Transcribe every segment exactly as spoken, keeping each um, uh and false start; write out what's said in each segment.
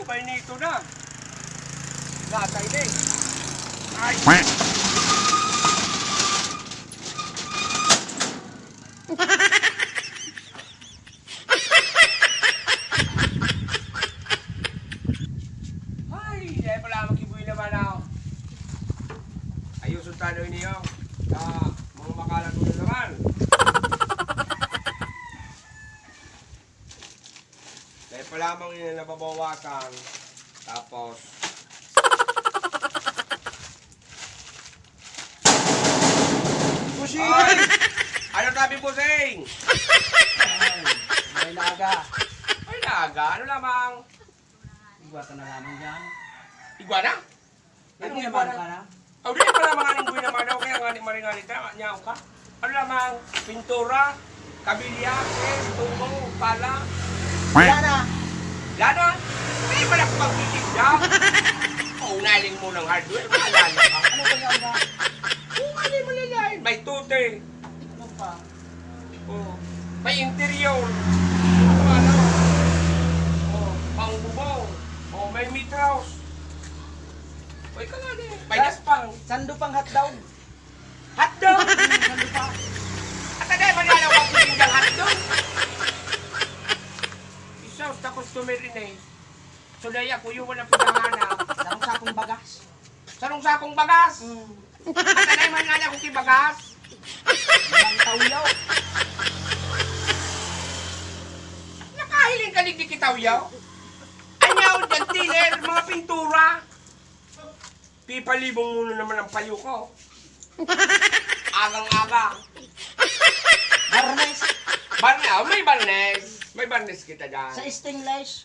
Painito na. Latay na eh. Ay! Ay, dahil pala magkiboy naman ako. Ayusun tayo niyo. Ah, mga makalat mo na naman. Dahil pa lamang yun ang nababawasan. Tapos, Bossing! Ay! Ano sabi, Bossing? Ay, may laga. Ay, laga. Ano lamang? Igwa ka na lamang dyan. Igwa na? Ano Hindi nga naman ba? Ka na? Aw, di pala mga linggoy na manaw, kaya nga ni maringalit na, nyaw ka. Ano lamang, pintura, kabilya, eh, tubo, pala. Wala na. Wala na? Hindi pala pagtitinda. O, unaling mo ng hardware, wala na ka. Ano ba yan ba? Kung ano mo lalain, may tute. Ano pa? Oh, may interior. Ano, ano? Oh, pangbubong. Oh, may mitros. Oy, ka nga din. May Sa-, gaspang. Sando pang hotdog. Hotdog? Sando pa. At agay, manalo ko ang tindang hotdog. Isos, ta customer rin eh. So, dahil ako, yun, walang paghahanap. Sarong sakong bagas. Sarong sakong bagas. Mm. At anay man nga na akong kibagas. Ibang tawyaw. Nakahiling ka, digdi kitawyaw? Anyaw, dyan, tiner, mga pintura. Pipalibong mo na naman ang payo ko. Agang-aga. Barnes. Barnes, oh, may barnes. May barnes kita dyan. Sa stainless.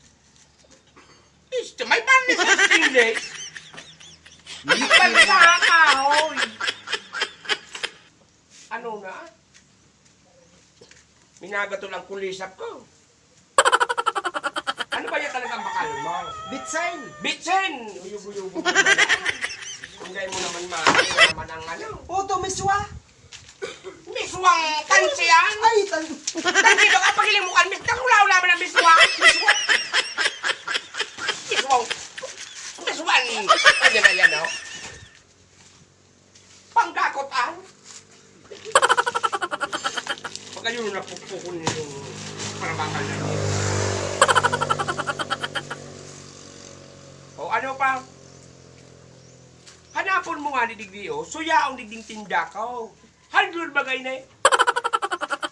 Isto, may barnes sa stainless. May barnes sa kahoy. Ano na? Minagatol ang kulisap ko. Ano ba yan talaga ang bakal mo? Bitsin! Bitsin! Uyubo-yubo. Ang gaya mo naman, ma. Ano naman ang ano? Oto, miswa! Miswang tansi yan? Ay, tan- Tansi ba ka? Pagiling mo kan mis-, nakulaw naman ang miswa. Miswa. Miswang. Miswang. Ayan na yan, oh. Panggakot, ah. Pag ayun, napukpukon nitong parabakal na yun. O, ano pa? Hanapon mo nga ni digdi, oh. Suyaon digding tinda ka, oh. Hardware bagay na eh.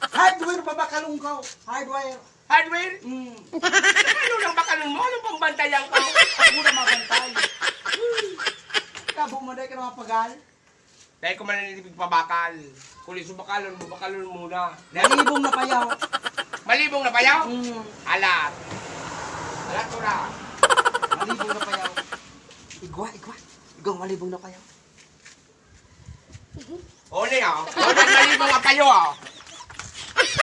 Hardware pa ba kalungkaw? Hardware. Hardware? Mm. Ano lang bakalon mo? Anong pambantayan ka? Ako na mabantay. Kabo mo, dahil ka na mapagal. Dahil ko man ang pagpabakal. Kung iso bakalon mo, bakalon muna. Malibong na payaw. Malibong na payaw? Mm. Alat. Alat ko na. Malibong na payaw. Igwa, igwa. Igwa, malibong na payaw. O, ni, oh. O, ni, malibong na payaw, oh.